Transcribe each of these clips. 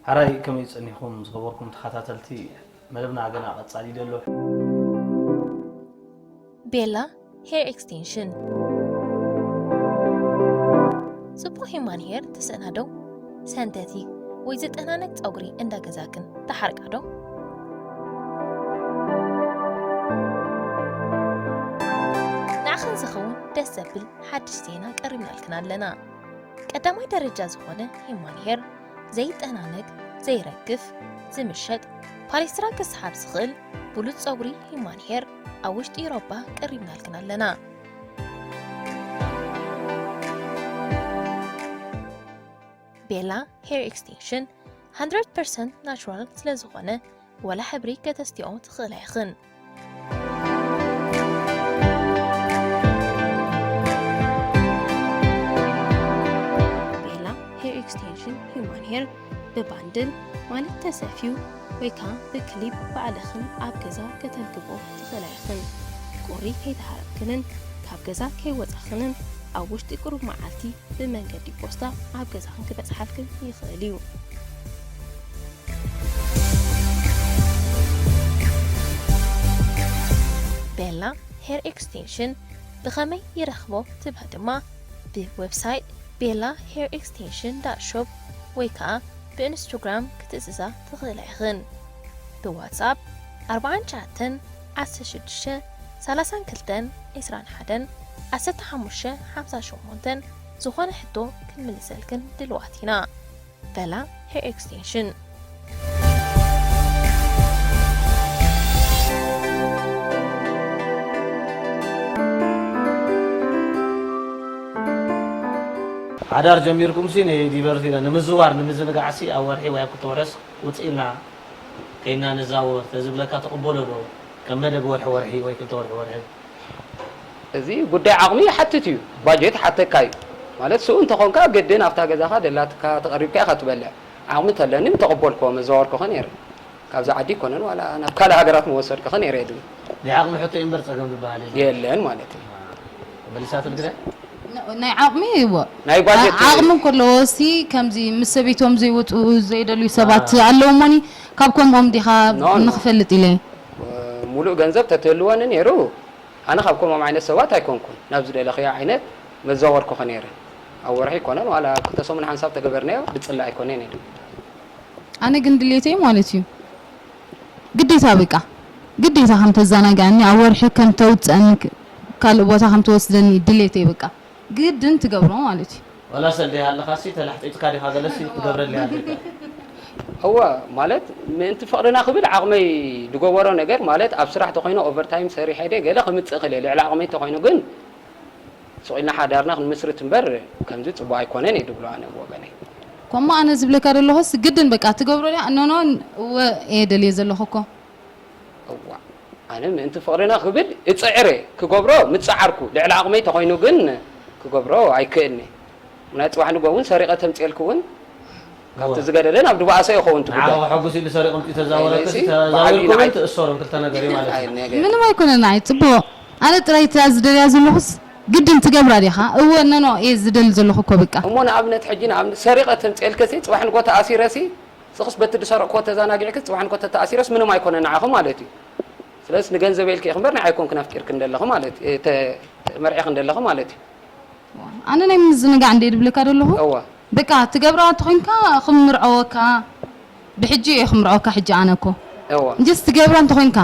ሕራይ ከመይ ጸኒሕኩም ዝኸበርኩም ተኸታተልቲ መደብና ገና ቀጻሊ እዩ ዘሎ። ቤላ ሄር ኤክስቴንሽን ጽቡቕ ሂማን ሄር ትስእና ዶ? ሰንተቲክ ወይ ዝጠናነቅ ጸጉሪ እንዳ ገዛክን ትሓርቃ ዶ? ንዓኽን ዝኸውን ደስ ዘብል ሓድሽ ዜና ቀሪብናልክን ኣለና። ቀዳማይ ደረጃ ዝኾነ ሂማን ሄር ዘይጠናነግ፣ ዘይረግፍ፣ ዝምሸጥ፣ ፓሌስትራ ክስሓብ ዝኽእል ብሉጽ ጸጉሪ ሂማን ሄር ኣብ ውሽጢ ኢሮባ ቀሪብናልክን ኣለና። ቤላ ሄር ኤክስቴንሽን hundred percent ናቹራል ስለ ዝኾነ ዋላ ሕብሪ ከተስትዮ ትኽእላ ኢኽን። ቤላ ሄር ኤክስቴንሽን ሂውማን ሄር ብባንድል ማለት ተሰፍዩ ወይ ከዓ ብክሊፕ ባዕልኽን ኣብ ገዛ ከተልግቦ ትኽእላ ኢኽን። ቁሪ ከይተሃረምክንን ካብ ገዛ ከይወፃኽንን ኣብ ውሽጢ ቁሩብ መዓልቲ ብመንገዲ ፖስታ ኣብ ገዛኽን ክበፅሓልክን ይኽእል እዩ። ቤላ ሄር ኤክስቴንሽን ብኸመይ ይረኽቦ ትብሊ ድማ ብዌብሳይት ቤላ ሄር ኤክስቴንሽን ዳት ሾፕ ወይ ከዓ ብኢንስቶግራም ክትእዝዛ ትኽእላ ኢኽን። ብዋትስኣፕ ኣርብዓን ትሽዓተን ዓሰርተ ሽዱሽተ ሰላሳን ክልተን ዒስራን ሓደን ዓሰርተ ሓሙሽተ ሓምሳ ሸሞንተን ዝኾነ ሕቶ ክንምልሰልክን ድልዋት ኢና። በላ ሄር ኤክስቴንሽን። ሓዳር ጀሚርኩም ሲ ንዲቨርት ኢለ ንምዝዋር ንምዝንጋዕ ሲ ኣብ ወርሒ ወይ ኣብ ክልተ ወርሕስ ውፅእ ኢልና ከይና ንዛወር ተዝብለካ ትቕበሎ ዶ? ከም መደብ ወርሒ ወርሒ ወይ ክልተ ወርሒ ወርሒ እዚ ጉዳይ ዓቕሚ ይሓትት እዩ፣ ባጀት ሓተካ እዩ ማለት ስኡ እንተኾንካ ግድን ኣብታ ገዛኻ ደላትካ ተቐሪብካ ኢኻ ትበልዕ። ዓቕሚ ተለኒ ምተቐበልክዎ መዘዋወርኩኸ ነይረ። ካብዚ ዓዲ ይኮነን ዋላ ናብ ካልእ ሃገራት መወሰድክኸ ነይረ የድሊ። ናይ ዓቕሚ ሕቶ እዩ እምበር ጸገም ዝበሃል የለን። የለን ማለት እዩ። መሊሳትል ግደ ናይ ዓቕሚ እዎ ናይ ባጀት ዓቕሚ እንከለዎ እስቲ ከምዚ ምስ ሰበይቶም ዘይወጡ ዘይደልዩ ሰባት ኣለዉ እሞኒ ካብ ከምኦም ዲኻ No, no. ንኽፈልጥ ኢለ ሙሉእ ገንዘብ ተትህልወኒ ነይሩ ኣነ ካብ ከምኦም ዓይነት ሰባት ኣይኮንኩን ናብ ዝደለኽዮ ዓይነት መዛወርኩኸ ነይረ ኣብ ወርሒ ኣይኮነን ዋላ ክልተ ሰሙን ሓንሳብ ተገበርናዮ ብፅላ ኣይኮነን ኢሉ ኣነ ግን ድሌተይ ማለት እዩ ግዴታ በቃ ግዴታ ከም ተዘናግዐኒ ኣብ ወርሒ ከም ተውፅአኒ ካልእ ቦታ ከም ተወስደኒ ድሌተይ በቃ ግድን ትገብሮ ማለት እዩ። ዋላ ሰልዲ ኣለኻ ሲ ተላሕጢጥካ ዲኻ ገለሲ ክትገብረለይ ኣለካ። እወ ማለት ምእንቲ ፍቕርና ክብል ዓቕመይ ዝገበሮ ነገር ማለት ኣብ ስራሕ ተኾይነ ኦቨርታይም ሰሪሐ ድየ ገለ ክምፅእ ክእል እየ ልዕሊ ዓቕመይ እንተኾይኑ ግን ስቕ ኢልና ሓዳርና ክንምስርት እምበር ከምዚ ፅቡቕ ኣይኮነን እየ ዝብሎ ኣነ ብወገነይ። ኮሞ ኣነ ዝብለካ ዘለኹስ ግድን በቃ ትገብሮ ድያ እኖኖ እወ እየ ደልየ ዘለኹ እኮ። እዋ ኣነ ምእንቲ ፍቕርና ክብል እፅዕር እየ ክገብሮ ምፀዓርኩ ልዕሊ ዓቕመይ ተኾይኑ ግን ክገብሮ ኣይክእልኒ ናይ ፅባሕ ንጎ እውን ሰሪቐ ተምፅኤልኪ እውን ካብቲ ዝገደለ ናብ ድባእሰ ይኸውን ትጉዳይ ንዓኻ ከሐጉስ ኢሉ ሰሪቑ ምፅኡ ተዛወረክስ ተዛዊርኩ እውን ትእሰሩን ክልተ ነገር እዩ ማለት እዩ ምንም ኣይኮነ ንዓይ ፅቡቕ ኣነ ጥራይ እታ ዝደልያ ዘለኹስ ግድን ትገብራ ዲኻ እወ ነኖ እየ ዝደሊ ዘለኹ እኮ በቃ እሞ ንኣብነት ሕጂ ንኣብነት ሰሪቐ ተምፅኤልከሲ ፅባሕ ንጎ ተኣሲረሲ ንስኽስ በቲ ዝሰረቕክዎ ተዘናጊዕክስ ፅባሕ ንጎ ተተኣሲረስ ምንም ኣይኮነ ንዓኺ ማለት እዩ። ስለዚ ንገንዘበይ ኢልኪ ኢኺ እምበር ንዓይ ኣይኮንክን ኣፍቂርክኒ ዘለኺ ማለት እዩ። ተ- መርዒኽኒ ዘለኺ ማለት እዩ። ኣነ ናይ ምዝንጋዕ እንደ ድብለካ ደለኹ እወ በቃ ትገብራ ተኾይንካ ክምርዐወካ ብሕጂ እየ ክምርዐወካ ሕጂ ኣነ እኮ እወ እንጀስ ትገብራ እንተኾይንካ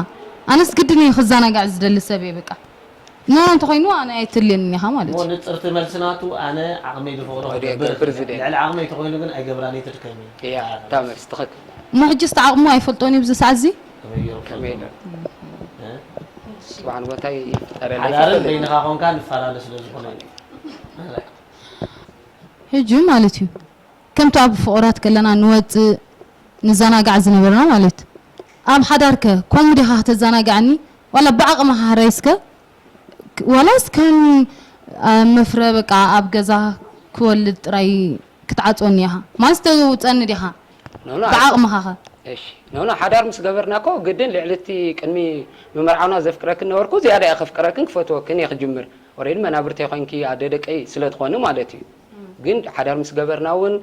ኣነስ ግድን እየ ክዘናጋዕ ዝደሊ ሰብ እየ በቃ ኖ፣ እንተኾይኑ ኣነ ኣይትልየንን ኢኻ ማለት እሞ እዩ። ንጽርቲ መልሲ ናቱ ኣነ ዓቕመይ ዝፈቕዶ ወደ ክገብር ገብር እየ። ዝደሊ። ልዕሊ ዓቕመይ ተኾይኑ ግን ኣይገብራን እየ፣ ትድከሚ። እያ እታ መልሲ ትኽክል። እሞ ሕጂ ዝተዓቕሞ ኣይፈልጦን እዩ ብዚ ሰዓት እዚ። ከመይ ገይሩ ከመይ ክፈልጦ? ኢለ? እ? ጽባሕ ንጎታ ይፍጠረለይ ሓዳርን ይፈልጥ። በይንኻ ኮንካ ንፈላለ ስለ ዝኾነ እዩ። ሕጂ ማለት እዩ ከምቲ ኣብ ፍቑራት ከለና ንወፅእ ንዘናጋዕ ዝነበርና ማለት እዩ። ኣብ ሓዳርከ ከምኡ ዲኻ ከተዘናጋዕኒ ዋላ ብዓቕምኻ ሕራይስከ ዋላስ ከም መፍረ በቃ ኣብ ገዛ ክወልድ ጥራይ ክትዓፅወኒ ኢኻ ማለት ተውፀኒ ዲኻ ኖኖ ብዓቕምኻ ኸ? እሺ ኖኖ ሓዳር ምስ ገበርና እኮ ግድን ልዕሊ እቲ ቅድሚ ምምርዓውና ዘፍቅረክን ነበርኩ ዝያዳ እየ ከፍቅረክን ክፈትወክን እየ ክጅምር። ኦሬዲ መናብርተይ ኮይንኪ ኣደ ደቀይ ስለ ትኾኒ ማለት እዩ። ግን ሓዳር ምስ ገበርና እውን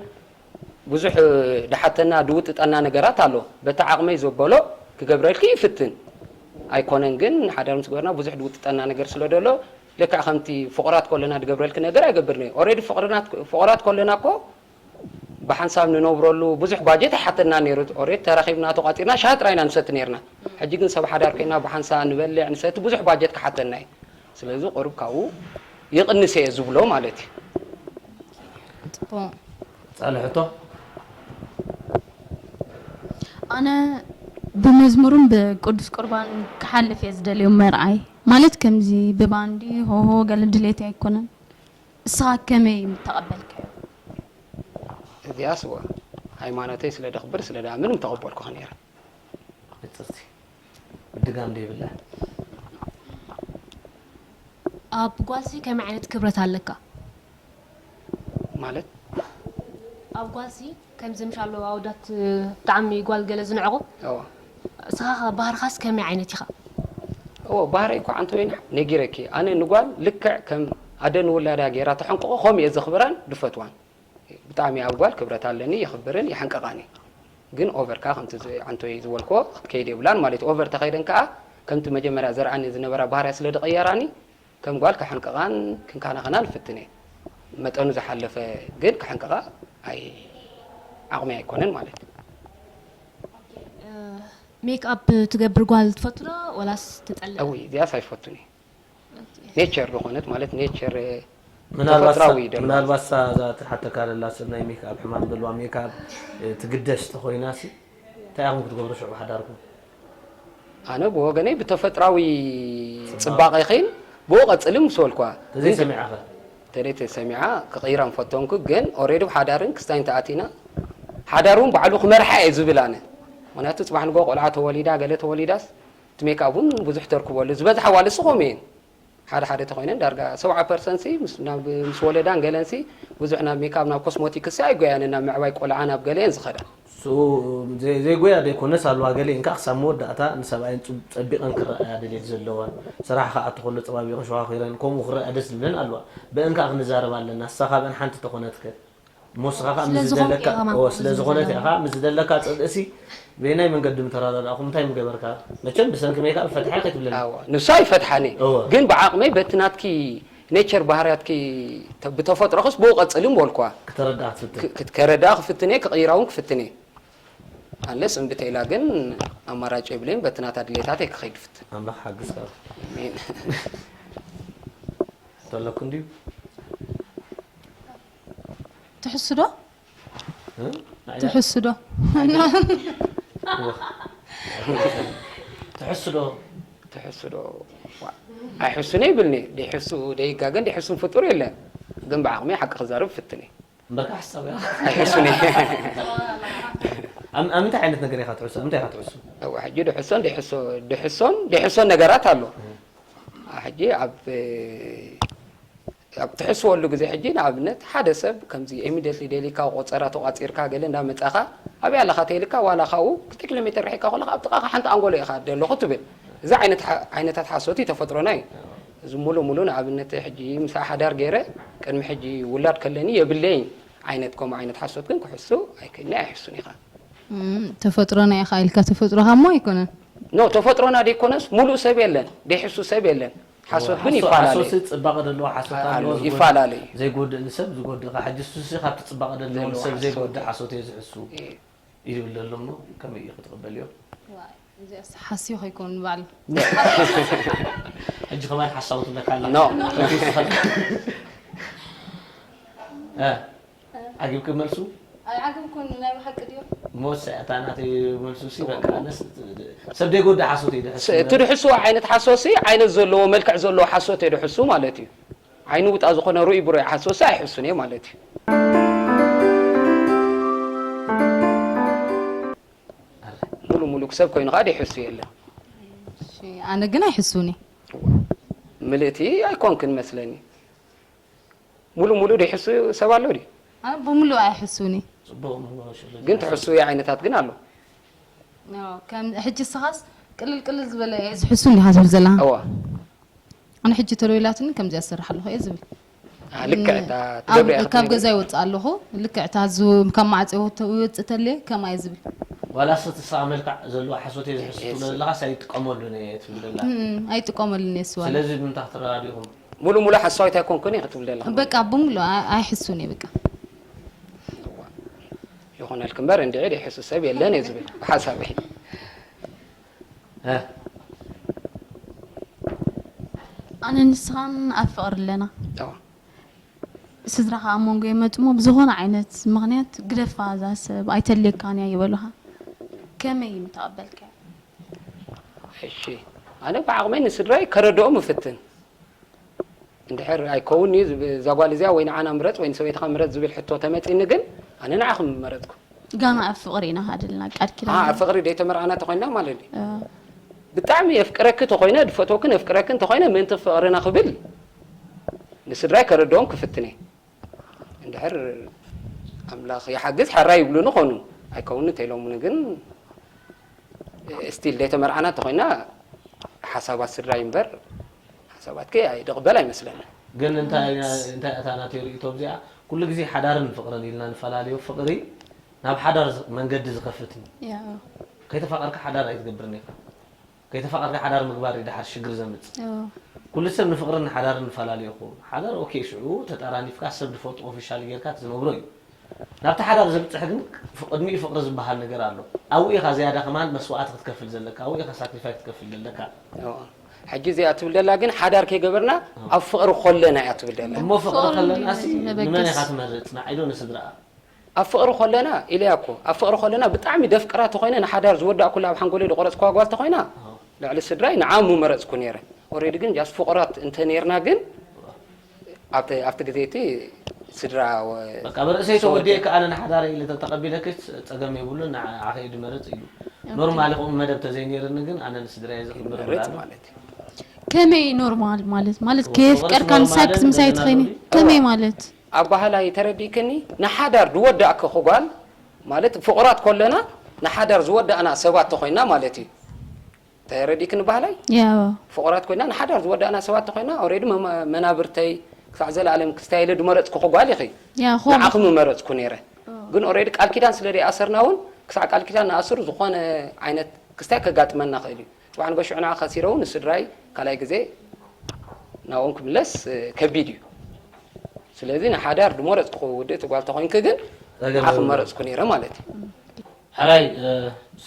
ብዙሕ ድሓተና ድውጥጠና ነገራት ኣሎ። በቲ ዓቕመይ ዘበሎ ክገብረልኪ ይፍትን። ኣይኮነን ግን ሓዳር ምስ ገበርና ብዙሕ ድውጥጠና ነገር ስለ ደሎ ልክዕ ከምቲ ፍቑራት ከለና ድገብረልኪ ነገር ኣይገብርን እየ። ኦሬዲ ፍቑራት ከለና እኮ ብሓንሳብ ንነብረሉ ብዙሕ ባጀት ኣይሓተና ነይሩ። ኦሬዲ ተራኺብና ተቋፂርና ሻሂ ጥራይ ኢና ንሰቲ ነይርና። ሕጂ ግን ሰብ ሓዳር ኮይና ብሓንሳብ ንበልዕ ንሰቲ ብዙሕ ባጀት ክሓተና እዩ። ስለዚ ቁሩብ ካብኡ ይቕንስ እየ ዝብሎ ማለት እዩ። ፅቡቕ። ጻሊ ሕቶ ኣነ ብመዝሙርን ብቅዱስ ቁርባን ክሓልፍ እየ ዝደልዮ መርዓይ ማለት ከምዚ ብባንዲ ሆሆ ገለ ድሌት ኣይኮነን። እስኻ ከመይ ምተቐበልካዮ? እዚኣስ እወ ሃይማኖተይ ስለ ደኽብር ስለ ደኣምን ምተቐበልኩ ነይረ። ብጽርቲ ምድጋም ደይብላ ኣብ ጓልሲ ከመይ ዓይነት ክብረት ኣለካ? ማለት ኣብ ጓልሲ ከምዚ ምሽ ኣሎ ኣወዳት ብጣዕሚ ጓል ገለ ዝንዕቑ እወ እስኻ ኸ ባህርኻስ ከመይ ዓይነት ኢኻ? እወ ባህረይ እኮ ዓንተወይን ነጊረኪ ኣነ ንጓል ልክዕ ከም ኣደ ንውላዳ ገይራ ተሐንቅቆ ከምኡ እየ ዘኽብራን ድፈትዋን ብጣዕሚ ኣብ ጓል ክብረት ኣለኒ የኽብርን የሐንቀቓን እየ ግን ኦቨር ከኣ ከምቲ ዝ- ዓንቶይ ዝበልክዎ ክትከይድ የብላን ማለት እዩ ኦቨር ተኸይደን ከኣ ከምቲ መጀመርያ ዘርኣኒ ዝነበራ ባህርያ ስለ ድቐየራኒ ከም ጓል ክሕንቅቓን ክንከናኸናን እፍትን እየ መጠኑ ዝሓለፈ ግን ክሕንቅቓ ኣይ ዓቕሚ ኣይኮነን ማለት እዩ ሜክ ኣፕ ትገብር ጓል ትፈቱ ዶ ወላስ ትጸልእ? እውይ እዚኣስ ኣይፈቱን እየ ኔቸር ዝኾነት ማለት ኔቸር ምናልባት ተፈጥራዊ ሳ- ደሎ ምናልባት ሳ- እዛ ትሓተካ ዘላ ሰብ ናይ ሜክኣፕ ሕማም ዘለዋ ሜክኣፕ እ፣ ትግደስ ተኾይና ሲ እንታይ ኢኹም ክትገብሩ ሽዑ ሓዳርኩም ኣነ ብወገነይ ብተፈጥራዊ ፅባቐ ይኸይን ብኡ ቀፅሊ ምስ በልኳ ተዘይሰሚዓኸ ተደይ ተሰሚዓ ክቕይራ ምፈተንኩ ግን ኦሬዲ ሓዳርን ክስታይ እንተኣቲና ሓዳር እውን ባዕሉ ክመርሓ እየ ዝብል ኣነ ምክንያቱ ፅባሕ ንጎ ቆልዓ ተወሊዳ ገለ ተወሊዳስ እቲ ሜክኣፕ እውን ብዙሕ ተርክበሉ ዝበዝሓ ዋልስ ኾም እየን ሓደ ሓደ ተኾይነን ዳርጋ ሰብዓ ፐርሰንት ሲ ምስ- ናብ- ምስ ወለዳን ገለን ሲ ብዙሕ ናብ ሜክኣፕ ናብ ኮስሞቲክስ ሲ ኣይጎያንን ናብ ምዕባይ ቆልዓ ናብ ገለ እየን ዝኸዳ ስኡ ዘይ- ዘይጎያ ዘይኮነስ ኣለዋ ገለ እንካ ክሳብ መወዳእታ ንሰብኣየን ጽብ- ጸቢቐን ክረኣያ ድሌት ዘለዋን ስራሕ ከኣ እትኸሎ ጸባቢቐን ሸዋኺረን ከምኡ ክረኣያ ደስ ዝብለን ኣለዋ ብእን ከኣ ክንዛረብ ኣለና ንሳ ካብአን ሓንቲ ተኾነትከ እሞ ንስኻ ከኣ ስለ ምስ ዝኾንኩ ዝደለካ እየ ከማን እዎ፣ ከምኡ ስለ ዝብል ዝኾነት ዘለኒ። ኢኻ ምስ ዝደለካ ጽልእሲ በየናይ መንገዲ ምተረዳዳእኹም እንታይ ምገበርካ መቸም ብሰንኪ ሜክኣፕ ፈትሓ ከይትብለኒ ኣዎ ንሱ ኣይፈትሓኒ እወ። ግን ብዓቕመይ በቲ ናትኪ ኔቸር ባህርያትኪ ተ- ብተፈጥሮኽስ ብኡ ቀጽሊ ምበልኳ ክተረዳእ ክትፍትን ክ- ክት- ከረዳኣ ክፍትን እየ ክቕይራ እውን ክፍትን እየ ኣንለስ እምቢ ተኢላ ግን ኣማራጭ የብለይን በቲ ናታ ድሌታት እየ ክኸይድ ፍትን ኣምላኽ ሓግዝካ ኣሜን ተለኩ እንድዩ ትሕሱ ዶ? እ? ትሕሱ ዶ? ትሕሱ ዶ ትሕሱ ዶ ዋ፣ ኣይሕሱን ይብልኒ ደይሕሱ ደይጋገን ደይሕሱን ፍጡር የለን ግን ብዓቕመይ ሓቂ ክዛረብ ፍትን እየ እምበርካ ሓሳብ እያ ኣይሕሱን እየ ኣብ ኣብ ምንታይ ዓይነት ነገር ኢኻ ትሕሱ ኣብ ምንታይ ኢኻ ትሕሱ እዋ ሕጂ ድሕሶን ደይሕሶ ድሕሶን ደይሕሶን ነገራት ኣሎ ሕጂ ኣብ ኣብ ትሕስወሉ ግዜ ሕጂ ንኣብነት ሓደ ሰብ ከምዚ ኢሚደትሊ ደሊካ ቆፀራ ተቋፂርካ ገለ እንዳመፃኻ ኣበይ ኣለኻ ተይልካ ዋላ ካብኡ ክልተ ኪሎ ሜትር ርሒካ ከለካ ኣብ ጥቃኻ ሓንቲ ኣንጎሎ ኢኻ ደለኹ ትብል እዚ ዓይነት ሓ- ዓይነታት ሓሶት እዩ ተፈጥሮና እዩ እዚ ሙሉእ ሙሉእ ንኣብነት ሕጂ ምስ ሓዳር ገይረ ቅድሚ ሕጂ ውላድ ከለኒ የብለይን ዓይነት ከምኡ ዓይነት ሓሶት ግን ክሕሱ ኣይክእልኒ ኣይሕሱን ኢኻ እም፣ ተፈጥሮና ኢኻ ኢልካ ተፈጥሮኻ እሞ ኣይኮነን ኖ ተፈጥሮና ደይኮነስ ሙሉእ ሰብ የለን ደይሕሱ ሰብ የለን ሓሶት ግን ይፈላለዩ ሓሶሲ ፅባቐ ዘለዎ ሓሶት ኣሎ፣ ኣለዎ ዝጎድእ- ይፈላለዩ። ዘይጎድእ ንሰብ ዝጎድእ ካብ ሕጂ ሱሲ ካብቲ ፅባቐ ዘለዎ ዘለዎ ንሰብ ሓሶት። ዘይጎድእ ሓሶት እየ ዝሕሱ እየ። ይብል ዘሎ እሞ ከመይ እዩ ክትቕበልዮ እዚኣስ ሓስዮ ከይኮን ባዕሉ ሕጂ ከማን ሓሳቡ ትብለካ ኣላ። No። እ፣ ዓጊብኪ መልሱ? ኣይዓግብኩን፣ ናይ ብሓቂ ድዮም? ሞስ እታ ናተይ መልሱ ሲ በቃ ኣነስ ሰብ ደይጎድእ ሓሶት እዩ ድሕስ እቲ ድሕሱ ዓይነት ሓሶሲ ዓይነት ዘለዎ መልክዕ ዘለዎ ሓሶት እዩ ድሕሱ ማለት እዩ። ዓይኒ ውጣ ዝኾነ ርኡይ ብሩይ ሓሶሲ ኣይሕሱን እየ ማለት እዩ። ሙሉ ሙሉ ሰብ ኮይኑ ከዓ ድሕሱ የለን። እሺ፣ ኣነ ግን ኣይሕሱን እየ። ምልእቲ ኣይኮንክን መስለኒ። ሙሉ ሙሉ ድሕሱ ሰብ ኣሎ ድዩ? ኣነ ብምሉእ ኣይሕሱን እየ። ጽቡቕ ምህሮ ሽሉ ግን ትሕሱ ዓይነታት ግን ኣሎ። ያው፣ ከም ሕጂ ስኻስ ቅልል ቅልል ዝበለ እየ ዝሕሱን ኢኻ ዝብል ዘላ። እዋ ኣነ ሕጂ ተደዊላትኒ ከምዚኣ ዝሰርሕ ኣለኹ እየ ዝብል። አ፣ ልክዕ እታ ኣብ- ትገብሪ ኢኻ ካብ ትብሊ። ገዛ ይወፅእ ኣለኹ ልክዕ እታ ዝ ካብ ማዕፀ ይወጥ- ይወፅእ ተልየ ከምኣ እየ ዝብል። ዋላ ሰትሳ መልክዕ ዘለዎ ሓሶት እየ ዝሕሱ ትብሎ ዘለኻስ ኣይጥቀመሉን እየ ትብል ዘላ። እም፣ ኣይጥቀመሉን እየ ስዋ። ስለዚ ብምንታይ ክትረዳድእኹም? ሙሉ ሙሉ ሓሳዊት ኣይኮንኩን እየ ክትብል ዘለኻ። በቃ ብምሉእ ኣይ- ኣይሕሱን እየ በቃ። ይኾነልክ እምበር እንድዒ ሕሱ ሰብ የለን እየ ዝብል ብሓሳበይ። እ፣ ኣነ ንስኻን ኣብ ፍቕሪ ኣለና። እዋ። ስድራኻ ኣብ መንጎ የመፅሞ ብዝኾነ ዓይነት ምኽንያት ግደፋ እዛ ሰብ ኣይተልየካን እያ ይበሉኻ። ከመይ ምተቐበልካ? እሺ ኣነ ብዓቕመይ ንስድራይ ከረድኦም እፍትን። እንድሕር ኣይከውን እዩ ዝብ- እዛ ጓል እዚኣ ወይ ንዓና ምረፅ ወይ ንሰበይትኻ ምረፅ ዝብል ሕቶ ተመፂኒ ግን ኣነ ንዓኹም ምመረፅኩ። ጋና ኣብ ፍቕሪ ኢና ሃደልና ቃል ኪዳን ኣ ኣብ ፍቕሪ ደይተመርዓና ተኾይንና ማለት እዩ። ብጣዕሚ የፍቅረኪ ተኾይነ ድፈትወክን የፍቅረክን ተኾይነ ምእንቲ ፍቕርና ክብል ንስድራይ ከረድኦም ክፍትን እየ። እንድሕር ኣምላኽ ይሓግዝ ሕራይ ይብሉኒ ኾኑ ኣይከውን እንተኢሎምኒ ግን ስቲል ደይተመርዓና ተኾይና ሓሳባት ስድራይ እምበር ሓሳባትኪ ኣይደቕበል ኣይመስለኒ። ግን እንታይ እንታይ እታ ናተይ ርእቶ እዚኣ ኩሉ ግዜ ሓዳርን ፍቕርን ኢልና ንፈላለዮ። ፍቕሪ ናብ ሓዳር ዝ- መንገዲ ዝኸፍት እዩ። ያ ከይተፋቐርካ ሓዳር ኣይትገብርን ኢኻ። ከይተፋቐርካ ሓዳር ምግባር እዩ ደሓር ሽግር ዘምጽእ። ያ ኩሉ ሰብ ንፍቕርን ንሓዳርን ንፈላለዮ ይኸውን። ሓዳር ኦኬ ሽዑ ተጣራኒፍካ ሰብ ዝፈልጦ ኦፊሻል ጌርካ ትነብሮ እዩ። ናብቲ ሓዳር ዘብጽሕ ግን ፍ- ቅድሚኡ ፍቕሪ ዝበሃል ነገር ኣሎ። ኣብኡ ኢኻ ዝያዳ ከማን መስዋዕቲ ክትከፍል ዘለካ፣ ኣብኡ ኢኻ ሳክሪፋይ ክትከፍል ዘለካ። ሕጂ እዚኣ ትብል ደላ ግን ሓዳር ከይገበርና ኣብ ፍቕሪ ኮለና እያ ትብል ደላ። እሞ ፍቕሪ ፍቕሪ ከለናሲ እንድዩ ንመን መበገሲ። ኢኻ ትመርጽ? ንዓይዶ ንስድራኣ? ኣብ ፍቕሪ ኮለና ኢለያ እኮ ኣብ ፍቕሪ ኮለና ብጣዕሚ ደፍቅራ ተኾይነ ንሓዳር ዝወዳእኩላ ኣብ ሓንጎለይ ዝቆረፅኩዋ ጓል ተኾይና ልዕሊ ስድራይ ንዓ ምመረፅኩ ነይረ። ኦሬዲ ግን ጃስ ፍቑራት እንተነይርና ግን ኣብቲ ኣብቲ ግዜ እቲ ስድራ ወ- በቃ ብርእሰይ ሰው ተወዲኤ ከኣ ኣነ ንሓዳረይ ኢለ ተተቐቢለክስ ጸገም የብሉን፣ ንዓ- ንዓኸ እዩ ድመርጽ ኢሉ። ኖርማል ይኸውን መደብ ተዘይነይርኒ ግን ኣነ ንስድራየ ዘኽብር ይመርጽ እምበር ማለት እዩ። ከመይ ኖርማል ማለት ማለት ወ- ከየፍቀርካ ወ- ንሳክስ ማለት ምሳይ እንደገና ትኸይኒ ኖሪ- ከመይ ማለት ኣባህላይ ተረዲእክኒ ንሓዳር ዝወዳእኪ ጓል ማለት ፍቑራት ኮለና ንሓዳር ዝወዳእና ሰባት ተኾይና ማለት እዩ። ተረዲእክኒ ባህላይ ያ ፍቑራት ኮይና ንሓዳር ዝወዳእና ሰባት ተኾይና ኦሬዲ መማ- መናብርተይ ክሳዕ ዘለኣለም ክስታይ ኢለ ድመረፅኩ ጓል ኢኺ። ያ ኾም ንዓኹም መረፅኩ ነይረ። ግን ኦሬዲ ቃል ኪዳን ስለ ዘይኣሰርና እውን ክሳዕ ቃል ኪዳን ንኣስር ዝኾነ ዓይነት ክስታይ ከጋጥመና ኽእል እዩ። ፅባሕ ንጎ ሽዑ ንዓ ከሲረ እውን ንስድራይ ካልኣይ ግዜ ናብኦም ክምለስ እ፣ ከቢድ እዩ። ስለዚ ንሓዳር ድመረፅኩ ውድእቲ ጓል ተኾይንኪ ግን ጸገም ንዓኹም የብሉን። መረፅኩ ነይረ ማለት እዩ። ሕራይ እ፣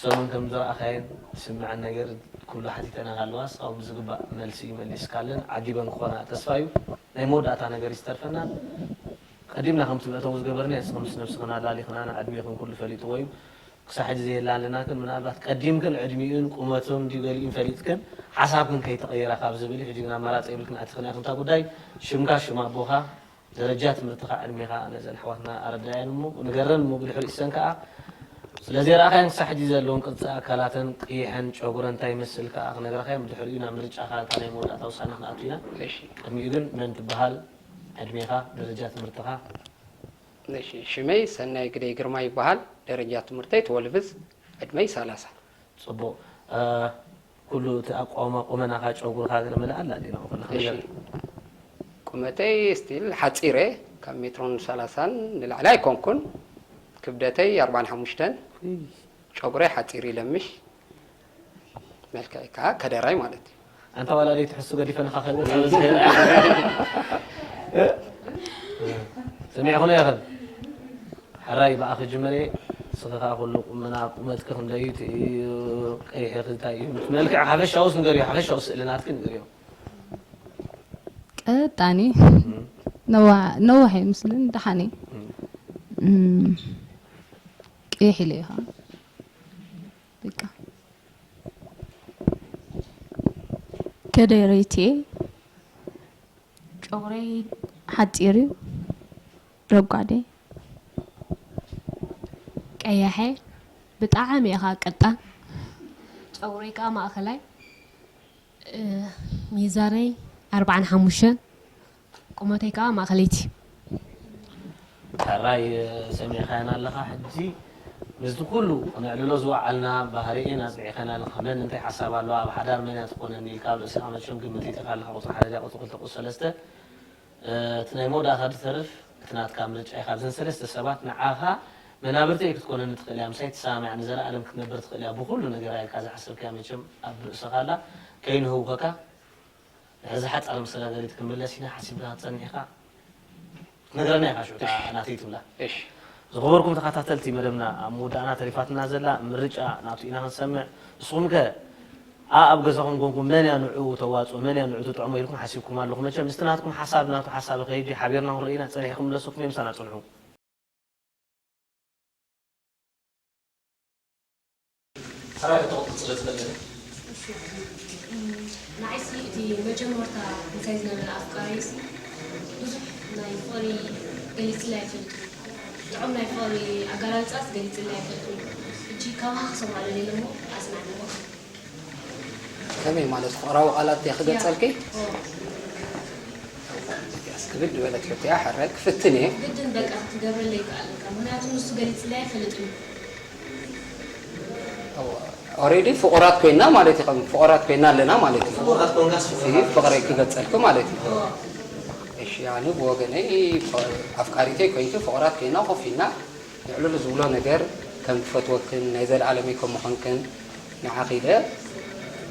ሰሙን ከም ዝረኣኻየን ዝስምዐን ነገር ኩሉ ሓቲተና ሃለዋስ ኣብኡ ዝግባእ መልሲ መሊስካለን ዓጊበን ክኾና ተስፋ እዩ። ናይ መወዳእታ ነገር ይዝተርፈና። ቀዲምና ከምቲ መእተዊ ዝገበርና ንስኽን ምስ ነብስኽን ኣላሊኽናና ዕድሜኽን ኩሉ ፈሊጥዎ እዩ። ክሳብ ሕጂ ዘየላልናክን ምናልባት ቀዲምክን ዕድሚኡን ቁመቱን ድዩ ገሊኡን ፈሊጥክን ሓሳብክን ከይተቐየራ ካብ ዝብል እዩ። ሕጂ ግን ኣማራፂ የብልክን ኣቲኽን ኢኽን እታ ጉዳይ ሽምካ ሽም ኣቦኻ ደረጃ ትምህርትኻ ዕድሜኻ ነዘን ኣሕዋትና ኣረዳየን እሞ ንገረን እሞ ብድሕሪኡ ሰን ከዓ ስለዘይረኣኻየን ክሳብ ሕጂ ዘለውን ቅርፂ ኣካላተን ቅይሐን ጨጉረን እንታይ ይመስል ከዓ ክነግረኻዮም ብድሕሪኡ ናብ ምርጫኻ እታ ናይ መወዳእታ ውሳነ ክንኣቱ ኢና። እሺ። ቅድሚኡ ግን መን ትበሃል ዕድሜኻ ደረጃ ትምህርትኻ እሺ፣ ሽመይ ሰናይ ግደይ ግርማ ይበሃል። ደረጃ ትምህርተይ ትወልቭዝ ዕድመይ ሰላሳ። ፅቡቕ እ፣ ኩሉ እቲ ኣቋውማ ቁመናኻ ጨጉርኻ ገለ መለ ኣላ ድና ኩሉ እሺ። ቁመተይ ስቲል ሓፂረ ካብ ሜትሮን ሰላሳን ንላዕሊ ኣይኮንኩን። ክብደተይ ኣርባን ሓሙሽተን። ጨጉረይ ሓፂር ይለምሽ። መልክዐይ ከዓ ከደራይ ማለት እዩ። ኣንታ ዋላ ደይ ትሕሱ ገዲፈንኻ ከልእ ሰሚዕኹም ኢኽን። ሕራይ ብኣኺ ጅመሬ። ንስኺ ከዓ ኩሉ ቁመና ቁመትኪ ክንደይ እዩ እቲ ቀይሕኺ እንታይ እዩ መልክዕ ሓፈሻውስ ንገርዮ ሓፈሻዊ ስእሊ ናትኪ ንገርዮ። ጣኒ ነዋ-፣ ነዋሕ ይመስልን ደሓን እዩ። እም፣ ቀይሕ ኢለ እዩ ከዓ። በቃ። ከደረይቲ ጨጉረይ ሓፂር እዩ። ረጓዴ። ቀያሐ። ብጣዕሚ ኢኻ ቀጣን። ጨጉረይ ከዓ ማእኸላይ። እ፣ ሚዛነይ ኣርባዓን ሓሙሽተን፣ ቁመተይ ከዓ ማእኸለይቲ። ሕራይ ሰሚዕካና ኣለኻ። ሕጂ ምስዚ ኩሉ ክነዕልሎ ዝወዓልና ባህሪኤን ኣጽኒዕካና ኣለኻ። መን እንታይ ሓሳብ ኣለዋ፣ ኣብ ሓዳር መን እያ ትኾነኒ ኢልካ ኣብ ርእስኻ መቸም ግምት ኢኻ ኣለኻ። ቁጽሪ ሓደ ድያ፣ ቁጽሪ ክልተ፣ ቁጽሪ ሰለስተ፣ እ፣ እቲ ናይ መወዳእታ ዝተርፍ እቲ ናትካ ምርጫ እዩ። ካብዘን ሰለስተ ሰባት ንዓኻ መናብርተይ ክትኮነኒ ትኽእል እያ፣ ምሳይ ትሰማማዕ፣ ንዘለኣለም ክትነብር ትኽእል እያ፣ ብኹሉ ነገራ ኢልካ ዝሓሰብካያ መቸም ኣብ ርእስኻ ኣላ፣ ከይንህውኸካ። ሕዚ ሓጻር መሰጋገሪት ክንምለስ ኢና፣ ሓሲብካ ክትጸንሕ ኢኻ። ክትነግረና ኢኻ ሽዑ እታ እሺ። ናተይ ትብላ። እሺ። ዝኸበርኩም ተኸታተልቲ መደብና፣ ኣብ መወዳእና ተሪፋትና ዘላ ምርጫ ናቱ ኢና ክንሰምዕ። ንስኹም ከ፣ ኣ-፣ ኣብ ገዛኹም ኮንኩም መን እያ ንዕኡ ተዋጽኦ፣ መን እያ ንዕኡ ትጥዕሞ ኢልኩም ሓሲብኩም ኣለኹም? መቸም ምስቲ ናትኩም ሓሳብ ናቱ ሓሳብ ከይዲ ሓቢርና ክንርኢ ኢና። ጸኒሕኩም ምለሰኩም እየ፣ ምሳና ጽንሑ። ሕራይ ሕቶ ክትቕጽል ትኽእል። ንዓይሲ እቲ መጀመርታ ምሳይ ዝነበረ ኣፍቃሪሲ ብዙሕ ናይ ፍቕሪ ገሊጽለይ ኣይፈልጥን። ጥዑም ናይ ፍቕሪ ኣገላልጻስ ገሊጽለይ ኣይፈልጥን። ሕጂ ካባኻ ክሰምዖ ደልየ እሞ ኣጽናዕዎ። ከመይ ማለት ፍቕራዊ ቃላት እየ ክገልጸልኪ? ኦ። ያስ ክብድ ዝበለት ሕቶ እያ፣ ሕራይ ክፍትን እየ። ግድን በቃ ክትገብረለይ ይከኣል በቃ። ምኽንያቱ ንሱ ገሊጽለይ ኣይፈልጥን እዩ። ኦሬዲ ፍቑራት ኮይና ማለት እዩ፣ ከም ፍቑራት ኮይና ኣለና ማለት እዩ። ፍቑራት ኮንካስ ፍቑራት። እዚ ፍቕረይ ክገልጸልኪ ማለት እዩ። ኦ። እሺ፣ ኣነ ብወገነይ ፍቕሪ-፣ ኣፍቃሪተይ ኮይንኪ ፍቑራት ኮይና ኮፍ ኢልና ንዕልሉ ዝብሎ ነገር ከም ትፈትወክን ናይ ዘለኣለመይ ከም ምዃንክን ንዓኺ ኢለ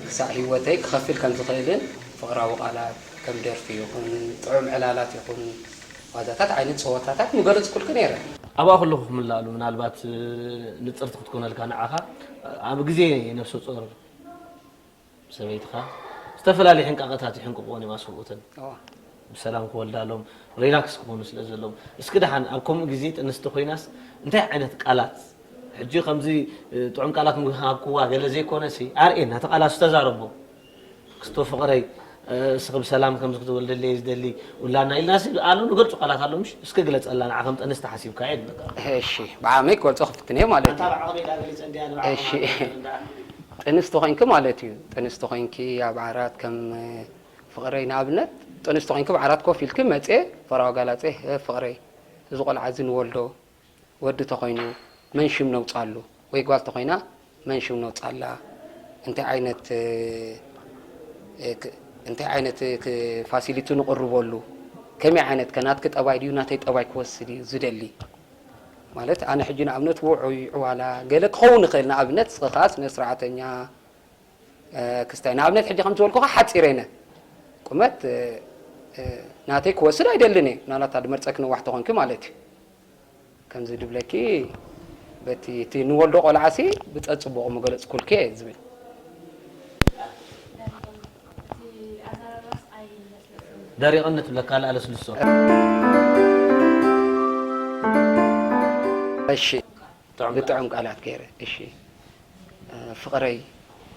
ክሳዕ ህይወተይ ክኸፍል ከም ዝኽእልን ፍቕራዊ ቃላት ከም ደርፊ ይኹን ጥዑም ዕላላት ይኹን ዋዛታት ዓይነት ጸወታታት ምገለጽኩልኪ ነይረ። ኣብኣ ከለኹ ክምልኣሉ ምናልባት ንጽርቲ ክትኮነልካ ንዓኻ ኣብ ግዜ ነፍሰ ጾር ሰበይትኻ ዝተፈላለዩ ሕንቃቐታት ይሕንቅቑወን እዮም ኣሰብኡተን። እዋ። ብሰላም ክወልዳሎም ሪላክስ ክኾኑ ስለ ዘለዎም። እስኪ ደሓን ኣብ ከምኡ ግዜ ጥንስቲ ኮይናስ እንታይ ዓይነት ቃላት፣ ሕጂ ከምዚ፣ እ፣ ጥዑም ቃላት ምሃብክዋ ገለ ዘይኮነሲ ኣርእየና፣ እቲ ቃላት ዝተዛረቦ። ክስቶ ፍቕረይ፣ እ፣ እስኺ ብሰላም ከምዚ ክትወልደለይ ዝደሊ ውላድና ኢልናሲ ኣሎ ንገልጹ ቃላት ኣሎ ምሽ? እስኪ ግለጸላ ንዓ ከም ጥንስቲ ሓሲብካ እየ ዝበለካ። እሺ፣ ብዓመይ ክገልጾ ክፍትን እየ ማለት ኣንታ እዩ። ብዓቕመይ ዳ ገሊጸ እንድያ ንባዕኻ እሺ። ማለት እንዳ ጥንስቲ ኮይንኪ ማለት እዩ። ጥንስቲ ኮይንኪ ኣብ ዓራት ከም ፍቕረይ ንኣብነት፣ ጥንስቲ ኮይንኪ ኣብ ዓራት ኮፍ ኢልኪ መጽየ ፍቕራዊ ኣጋላጽየ፣ "እ፣ ፍቕረይ፣ እዚ ቆልዓ እዚ ንወልዶ፣ ወዲ ተኾይኑ መን ሽም ነውጻሉ? ወይ ጓል ተኾይና መን ሽም ነውጻላ?" እንታይ ዓይነት፣ እ፣ ክ-፣ እንታይ ዓይነት፣ እ፣ ክ-፣ ፋሲሊቲ ንቕርበሉ? ከመይ ዓይነት ከ ናትኪ ጠባይ ድዩ ናተይ ጠባይ ክወስድ እዩ ዝደሊ? ማለት ኣነ ሕጂ ንኣብነት ውዑይ፣ ዕዋላ፣ ገለ ክኸውን ይኽእል። ንኣብነት ንስኺ ከኣ ስነ ስርዓተኛ፣ እ፣ ክስታይ። ንኣብነት ሕጂ ከም ዝበልኩኻ ሓጺረ ኢነ። ቁመት፣ እ፣ እ፣ ናተይ ክወስድ ኣይደልን እየ። ምናልባት ኣድመርጸኪ ነዋሕ ተኾንኪ ማለት እዩ። ከምዚ ድብለኪ በቲ እቲ ንወልዶ ቆልዓሲ ብጸጽቡቑ ምገለጽኩልኪ እየ ዝብል። ደሪቕኒ ትብለካ ኣላ ኣለስልሶ። እሺ፣ ጥዑም ብጥዑም ቃላት ገይረ። እሺ፣ እ፣ ፍቕረይ፣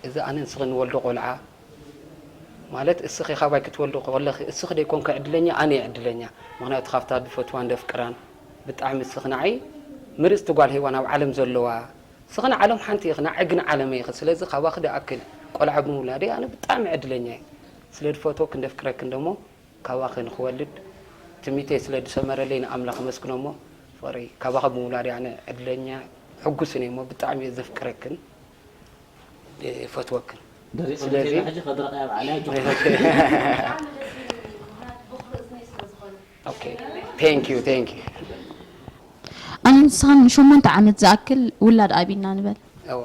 እዚ ኣነ ንስኺ ንወልዶ ቆልዓ፣ ማለት እስኺ ካባይ ክትወልዶ ከለኺ፣ እስኺ ደይኮንኪ ዕድለኛ፣ ኣነ እየ ዕድለኛ። ምኽንያቱ ካብታ ድፈትዋን ደፍቅራን፣ ብጣዕሚ እስኺ ንዓይ ምርጽቲ ጓል ሄዋን ኣብ ዓለም ዘለዋ፣ እስኺ ንዓለም ሓንቲ ኢኺ፣ ንዓይ ግን ዓለመይ ኢኺ። ስለዚ ካባኺ ድኣክል ቆልዓ ብምውላደይ ኣነ ብጣዕሚ ዕድለኛ እየ። ስለ ድፈትወክን ደፍቅረክን ደሞ ካባኺ ንኽወልድ ትምኒተይ ስለ ዝሰመረለይ ንኣምላኽ ኣመስግኖ እሞ፣ ፍቕረይ፣ ካባኺ ብምውላደይ ኣነ ዕድለኛ ሕጉስን እየ እሞ፣ ብጣዕሚ እየ ዘፍቅረክን ዝፈትወክን። ደሪቑ ስለዚ እንተይላ ሕጂ ከድረቐ ኣብ ዓለያ ጆ። ኦኬ፣ ቴንክ ዩ፣ ቴንክ ዩ። ኣነ ንስኻን ንሸሞንተ ዓመት ዝኣክል ውላድ ኣቢና ንበል። እወ።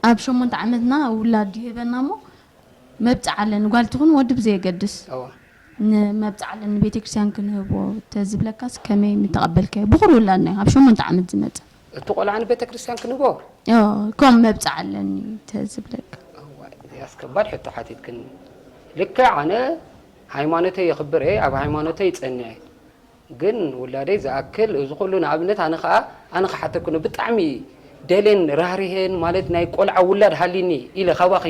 ኣብ ሸሞንተ ዓመትና ውላድ ይህበና እሞ፣ መብጽዓ ኣለኒ፣ ጓል ትኹን ወዲ ብዘየገድስ። እወ። ንመብጽዓ ኣለኒ፣ ንቤተክርስትያን ክንህቦ ተዝብለካስ ከመይ ምተቐበልካዮ? ብኹር ውላድና እዩ፣ ኣብ ሸሞንተ ዓመት ዝመጽእ። እቲ ቆልዓ ንቤተክርስትያን ክንህቦ? እወ፣ ከም መብጽዓ ኣለኒ ተዝብለካ። እዋይ፣ ያስ ከባድ ሕቶ ሓቲትክኒ። ልክዕ ኣነ ሃይማኖተይ የኽብር እየ፣ ኣብ ሃይማኖተይ ይጸንዕ እየ። ግን ውላደይ ዝኣክል እዚ ኩሉ ንኣብነት ኣነ ኸኣ ኣነ ክሓተኩ ን ብጣዕሚ ደሌን ራህሪሄን ማለት ናይ ቆልዓ ውላድ ሃሊኒ ኢለ ካባኺ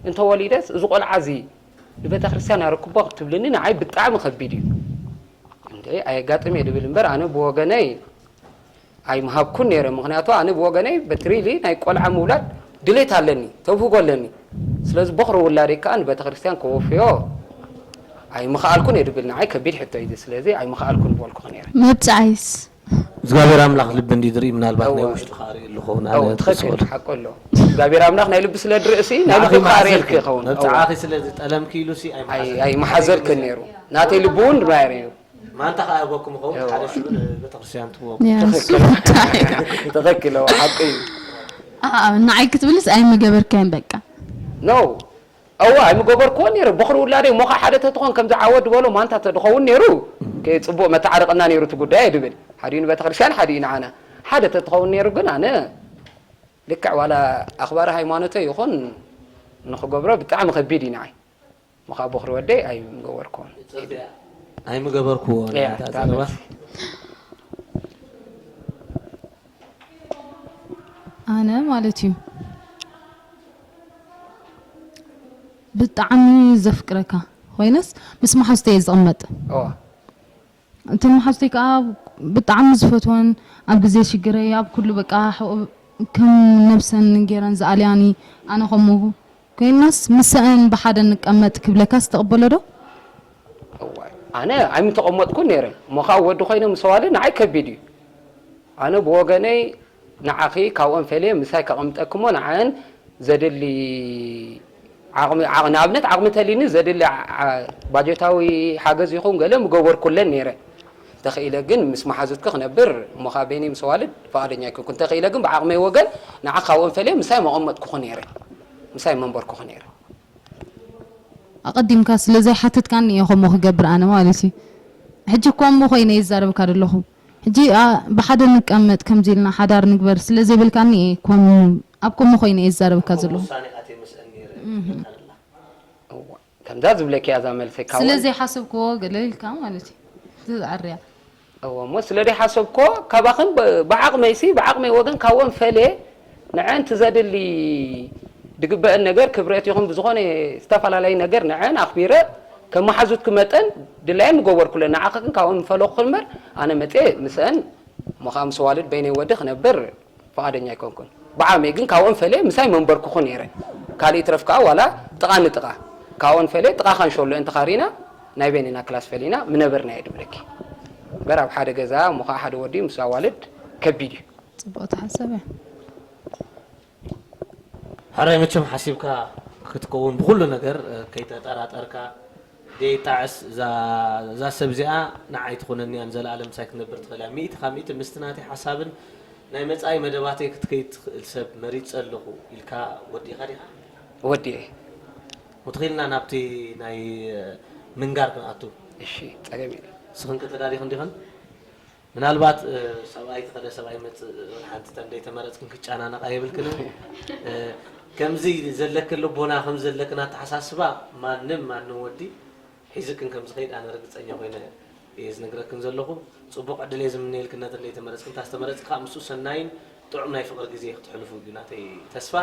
እንተወሊደስ እዚ ቆልዓ እዚ ንቤተ ክርስቲያን ኣረክቦ ክትብልኒ ንዓይ ብጣዕሚ ከቢድ እዩ። እንደ ኣየጋጥም እየ ድብል እምበር ኣነ ብወገነይ ኣይምሃብኩን ነይረ። ምኽንያቱ ኣነ ብወገነይ በትሪሊ ናይ ቆልዓ ምውላድ ድሌት ኣለኒ፣ ተብህጎ ኣለኒ። ስለዚ ቦኽሪ ውላደይ ከኣ ንቤተ ክርስቲያን ከወፍዮ ኣይምኽኣልኩን እየ ድብል ንዓይ ከቢድ ሕቶ እዩ። ስለዚ ኣይምኽኣልኩን በልኩ ነይረ። መብጽዓይስ? እግዚኣብሔር ኣምላኽ ልቢ እንዲ ዝርኢ ምናልባት ናይ እወ። ውሽጡ ክርኢ ኣለኹ። እወ፣ ንኣነ ትኽክል፣ ተስኦል። ሓቁ ኣሎ። እግዚኣብሔር ኣምላኽ ናይ ልቢ ስለ ድርእሲ ናይ ንዓኺ ልቢ ክርኢ መሓዘልኪ። ይኸውን። እወ። መብጽዓኺ ስለ ዝጠለምኪ ኢሉሲ ኣይ-፣ ኣይመሓዘልክን። ኣይመሓዘልክን ነይሩ። ናተይ ልቢ እውን ድማየር እዩ። ማንታ ከኣ ያቦኩም ኸውን እወ። ሓደ ሽዑ ንቤተክርስትያን ትወቁ። ያ፣ እሱ ትኽክል። እንታይ እዩ? ትኽክል፣ እወ፣ ሓቂ እዩ። ኣኣ፣ ንዓይ ክትብልስ ኣይምገበርካዮን በቃ። ኖ፣ እወ፣ ኣይምገበርክዎን ነይረ። ቦኽሪ ውላደይ፣ እሞ ኸዓ ሓደ ተትኾን ከምዚ ዓወት ዝበሎ ማንታ ተድኸውን ነይሩ፣ ከ-፣ ጽቡቕ መተዓርቕና ነይሩ እቲ ጉዳይ እየ ድብል። ሓዲኡ ንቤተክርስትያን፣ ሓዲኡ ንዓና። ሓደ ተትኸውን ነይሩ ግን ኣነ ልክዕ ዋላ ኣኽባሪ ሃይማኖተይ ይኹን ንኽገብሮ ብጣዕሚ ከቢድ እዩ ንዓይ። እሞ ኸዓ ቦኽሪ ወደይ ኣይምገበርክዎን። ጽቡቕ። ኣይምገበርክዎን እያ፣ እታ እታ ዘረባ። መልሲ። ኣነ ማለት እዩ ብጣዕሚ ዘፍቅረካ ኮይነስ ምስ መሓዙተይ እየ ዝቕመጥ። እዋ። እተን መሓዙተይ ከዓ ብጣዕሚ ዝፈትወን ኣብ ግዜ ሽግረይ ኣብ ኩሉ በቃ ሕቑ-፣ ከም ነብሰን ገይረን ዝኣልያኒ ኣነ ከምኡ ኮይናስ ምሰአን ብሓደ ንቀመጥ ክብለካስ ትቕበሎ ዶ? እዋይ፣ ኣነ ኣይምተቐመጥኩን ነይረ። እሞ ኸዓ ወዲ ኮይነ ምስ ኣዋልድ ንዓይ ከቢድ እዩ። ኣነ ብወገነይ ንዓኺ ካብኦም ፈልየ ምሳይ ከቐምጠኪ እሞ ንዓን ዘድሊ ዓቕሚ፣ ዓቕ-፣ ንኣብነት ዓቕሚ ተልዩኒ ዘድሊ ዓ-፣ ዓ-፣ ባጀታዊ ሓገዝ ይኹን ገለ ምገበርኩለን ነይረ። እንተኽኢለ ግን ምስ መሓዙትኪ ክነብር እሞ ኸዓ በይነይ ምስ ኣዋልድ ፍቓደኛ ኣይኮንኩን። እንተኽኢለ ግን ብዓቕመይ ወገን ንዓኺ ካብኦም ፈልየ ምሳይ መቐመጥኩኺ ነይረ። ምሳይ መንበርኩኺ ነይረ። ኣቐዲምካ ስለ ዘይሓተትካኒ እየ ከምኡ ክገብር ኣነ ማለት እዩ። ሕጂ እኮ እሞ ኮይነ እየ ዝዛረበካ ዘለኹ። ሕጂ፣ ኣ፣ ብሓደ ንቀመጥ ከምዚ ኢልና ሓዳር ንግበር ስለ ዘይበልካኒ እየ ከም-፣ ኣብ ከምኡ ኮይነ እየ ዝዛረበካ ዘለኹ። ውሳኔ ኣትየ ምስአን ነይረ እህ። ትብል ኣላ። እዋ፣ ከምዛ ዝብለኪ እያ እዛ መልሰይ ካብ ስለ ዘይሓሰብክዎ ገለ ኢልካ ማለት እዩ። ትዝዓርያ። እወ፣ እሞ ስለ ዘይሓሰብኮ ካባኽን ብ-፣ ብዓቕመይሲ፣ ብዓቕመይ ወገን ካብኦም ፈልየ ንዐን ትዘድሊ ድግበአን ነገር ክብረት ይኹን ብዝኾነ ዝተፈላለየ ነገር ንዐን ኣኽቢረ ከም መሓዙትኪ መጠን ድላየን ምገበርኩለን። ንዓኺ ግን ካብኦም ምፈለኹኺ እምበር ኣነ መፅየ ምስአን እሞ ኸዓ ምስ ኣዋልድ በይነይ ወዲ ክነብር ፍቓደኛ ኣይኮንኩን። ብዓቕመይ ግን ካብኦም ፈልየ ምሳይ መንበርኩኹ ነይረ። ካልእ ይትረፍ ከኣ ዋላ ጥቓ ንጥቓ ካብኦን ፈልየ ጥቓ ካንሸሎ እንተኻሪና ናይ በይንና ክላስ ፈሊና ምነበርና እየ ድብለኪ። እምበር ኣብ ሓደ ገዛ እሞ ኸዓ ሓደ ወዲ ምስ ኣዋልድ ከቢድ እዩ። ጽቡቕ ተሓሰበ። ሕራይ መቸም ሓሲብካ ክትከውን ብኹሉ ነገር፣ እ፣ ከይተጠራጠርካ ደይጣዕስ እዛ፣ እዛ ሰብ እዚኣ ንዓይ ትኾነኒ እያ ንዘለኣለም ምሳይ ክትነብር ትኽእል እያ። ሚእቲ ካብ ሚእቲ ምስቲ ናተይ ሓሳብን ናይ መጻኢ መደባተይ ክትከይድ ትኽእል ሰብ መሪጸ ኣለኹ ኢልካ ወዲእኻ ዲኻ? ወዲኤ። ሙትኺልና ናብቲ ናይ፣ እ፣ ምንጋር ክንኣቱ። እሺ፣ ጸገም የለን። ንስኽን ከ ተዳሊኽን ዲኽን? ምናልባት፣ እ፣ ሰብኣይ ተኸደ ሰብኣይ መጽእ፣ ወላ ሓንቲ ተን ደይተመረጽክን ክጨናነቓ የብልክንን። እ፣ ከምዚ ዘለክን ልቦና፣ ከምዚ ዘለክን ኣተሓሳስባ ማንም፣ ማንም ወዲ ሒዝክን ከም ዝኸይድ ኣነ ርግጸኛ ኮይነ እየ ዝነግረክን ዘለኹ። ጽቡቕ ዕድል እየ ዝምነየልክን ነተን ደይተመረጽክን። እንታ ዝተመረጽኪ ከኣ ምስኡ ሰናይን ጥዑም ናይ ፍቕሪ ግዜ ክትሕልፉ እዩ ናተይ ተስፋ።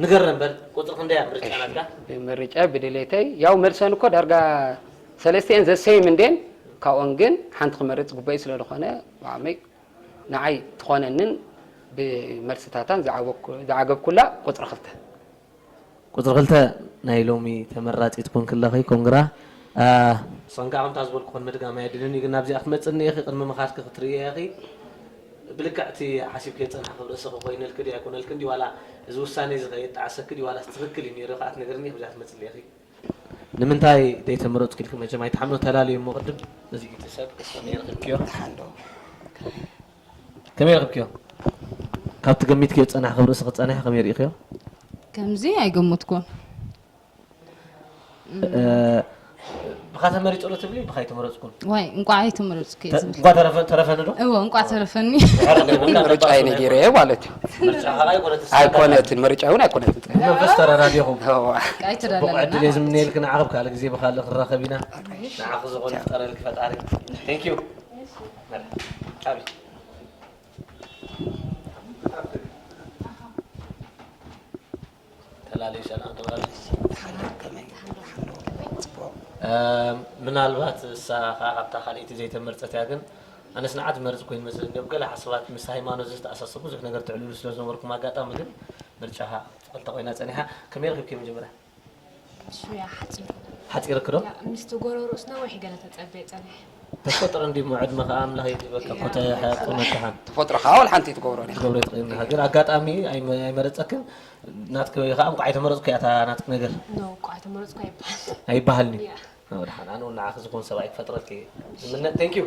ንገረ እምበር ቁጽሪ ክንደይ እያ ምርጫ እሺ፣ ናትካ? ብምርጫ ብድሌተይ ያው መልሰን እኮ ዳርጋ ሰለስቲኤን ዘሰይም እንዴን ካብኦን ግን ሓንቲ ክመርጽ ግቡእይ ስለ ዝኾነ ብዓቕመይ ንዓይ ትኾነንን ብመልስታታን ዝዓበኩ-፣ ዝዓገብኩላ ቁጽሪ ክልተ። ቁጽሪ ክልተ ናይ ሎሚ ተመራጺት ኮንክለኺ ኮንግራ። አ፣ ንስኽን ከኣ ከምታ ዝበልኩኽን ምድጋም ኣየድልን እዩ፣ ግን ናብዚኣ ክትመጽእኒ ኢኺ፣ ቅድሚ ምኻድኪ ክትርእዮ ኢኺ። ብልክዕ እቲ ሓሲብክዮ ዝጸናሕክዮ ርእስኺ ኮይነልኪ ድዩ ኣይኮነልክን ድዩ፣ ዋላ እዚ ውሳነ እዚ ከ የጣዕሰኪ ድዩ፣ ዋላስ ትኽክል እዩ ነይሩ ኢኺ ክትነግርኒ ኢኺ፣ ብዚኣ ትመጽእኒ ኢኺ። ንምንታይ ደይተመረጽኩ ኢልኪ መቸም ኣይትሓምኖ፣ ተላለዩ እሞ ቅድም እዚ እቲ ሰብ ከመይ ረኺብክዮ? ደሓን ዶ? ከመይ ረኺብክዮ? ካብቲ ገሚትክዮ ዝጸናሕክዮ ርእስኺ ዝጸንሐ ከመይ ርኢኽዮ? ከምዚ ኣይገመትኩን። እ፣ ብኻ ተመሪጹ ዶ ትብሊ? ብኻ ኣይተመረጽኩን። ዋይ እንቋዕ ኣይተመረጽኩ እየ ተ- ዝብል። እንኳ ተረፈ- ተረፈኒ ዶ? እዎ እንቋዕ ተረፈኒ። ድሕር ነይሩ ምርጫ ነባር እዩ ነጊረ ማለት እዩ። ምርጫኻ ኣይኮነትን። ኣይኮነትን፣ ምርጫ እውን ኣይኮነትን። ብመንፈስ ተረዳዲኹም። እዋ። ኣይተዳለና ጽቡቕ ዕድል እየ ዝምነየልክን። ንዓኺ ኣብ ካልእ ግዜ ብኻልእ ክራኸብ ኢና። ንዓኺ ዝኾነ ይፍጠረልኪ ፈጣሪ። Thank you። ዓቢ ተላለዩ ሰላም ተባለ። ምናልባት እሳ ከዓ ካብታ ካልኣይቲ ዘይተመርፀት እያ፣ ግን ኣነስ ንዓት መርፅ ኮይኑ መስለኒ። ገለ ሓሳባት ምስ ሃይማኖት ዝተኣሳሰሩ ብዙሕ ነገር ትዕልሉ ስለ ዝነበርኩም ኣጋጣሚ ግን ምርጫኻ ትፈልጣ ኮይና ፀኒሓ። ከመይ ረኺብኪ መጀመርያ? እሱ ያ ሓፂሩ ሓፂርክ ዶ? ያ ምስቲ ጎረሮስ ነዊሕ ገለ ተፀበየ ፀኒሐ። ተፈጥሮ እንዲ ዕድመ ከዓ ኣምላኽ ይድበካ እኮ ተሓቁመካሓን ተፈጥሮ ከዓ ወላ ሓንቲ ትገብሮ ነ ትገብሮ ትኽእል ኢኻ። ግን ኣጋጣሚ ኣይመ- ኣይመረፀክን ናትክ ወይ ከዓ እንኳ ኣይተመረፅኩ እያ እታ ናትክ ነገር ኖ እኳ ኣይተመረፅኩ ኣይበሃል። ኣይበሃልኒ ያ ወድሓን ኣነ እውን ንዓኺ ዝኾን ሰብኣይ ክፈጥረልኪ እየ ዝምነ። Thank you።